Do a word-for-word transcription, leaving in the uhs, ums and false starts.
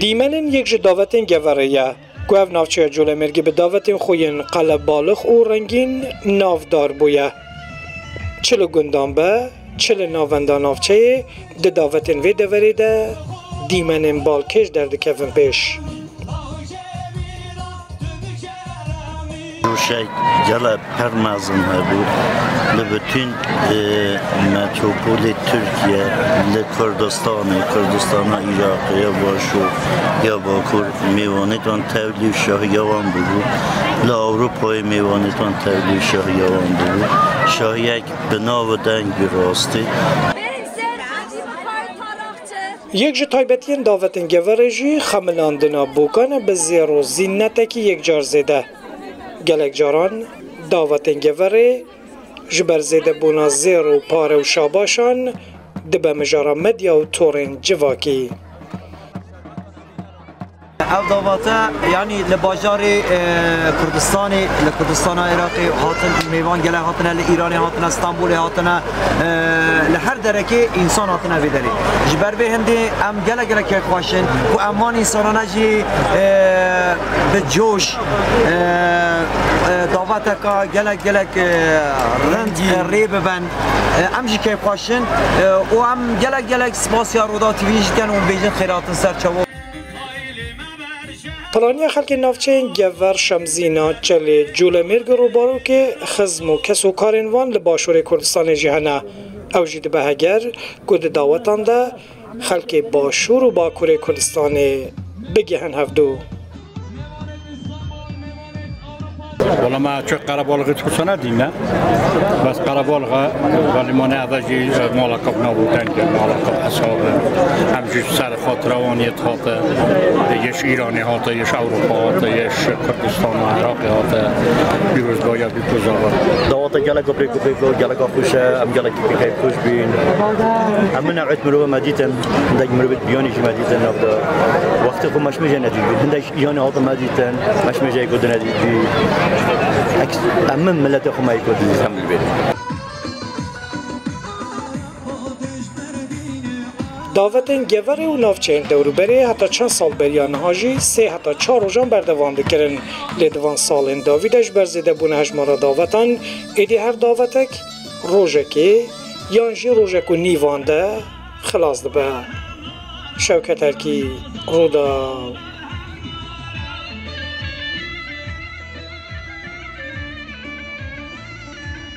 Dîmenên yek ji davetên Geverê ye ku ev navçeya Colemêrgê bi davetên xwe yên qelebalix û rengîn navdar bûye. Çi li gundan be, çi li navenda navçeyê, di davetên vê deverê de dîmenên balkêş derdikevin pêş. Rewşek gele pir mezin hebû. Li bütün, e, metropolê Tirkiye, li Kurdistanê, Kurdistana Iraqê ya Başûr, ya Bakur, mêvanêtan tevlî û şahiya wan bûbû. Li Ewropayê mêvanêtan tevlî û şahiya wan bûbû. Şahiyek bi nav û deng bi rastî. Yek ji taybetiyên davetên Geverê jî xemilandina bokan e bi zêr û zînetekî yekcar zêde. Gelek caran davetên Geverê ji ber zêdebûna zêr û pare û şabaşan dibe mijara medya û torên civakî. Ev davete, yanî li bajarê, e, Kurdistanê, li Kurdistana Iraqê hatin, mêvan gelek hatine, li Îranê hatine, Stenbolê hatine, e, li her derekê însan hatine vê derê. Ji ber vê hindê em gelek gelek keyfxweş in ku em van însanane jî, e, bi coş, e, e, daveteka gelek gelek, e, rind, e, rê bibin. E, em jî keyfxweş in, e, û em gelek gelek spasiya Rûdaw T V jî dikin û bêjin xêr hatin ser çavan. Piraniya xelkê navçeyên Gever, Şemzîna, Çelê, Colemêrg û Rûbarokê, xizm û kes û karên wan li Başûrê Kurdistanê jî hene. Ew jî dibe heger ku di dawetan de xelkê Başûr û Bakurê Kurdistanê bigihin hevdû. Wala me çi qerebalixê dixusa nedîne. Bes qerebalix e, belê mane eve jî, e, mala qab nav û deng e, mala qab hesab e. Em jî ser xatira wan yê hate, yê ji Îranê hate, yê ji Ewropa hate, yê ji Kurdistana Iraqê hate. Pîrozbahiya bî ku zava. Dawata geleka pêk û pêk û geleka xweş e, em gelekî pêk xweş bîn. Em min ew et mirove me dîtin, hindek mirove biyanî jî me dîtin navda. Wextê xwe meşmêje nedît bî. Hindek Yanî hatin me dîtin, meşmêjeyê ku dinedîtî, ek-, em min miletê xwe me yê ku didît hem li bêrê. Davetên Geverê û navçeyên dewrûberê heta çend sal beriya niha jî sê heta çar rojan berdewam dikirin. Lê di van salên dawî de ji ber zêdebûna hejmara davetan, êdî her davetek rojekê yan jî rojek û nîvan de xilas dibe. Şewket Erkî, Rûdaw.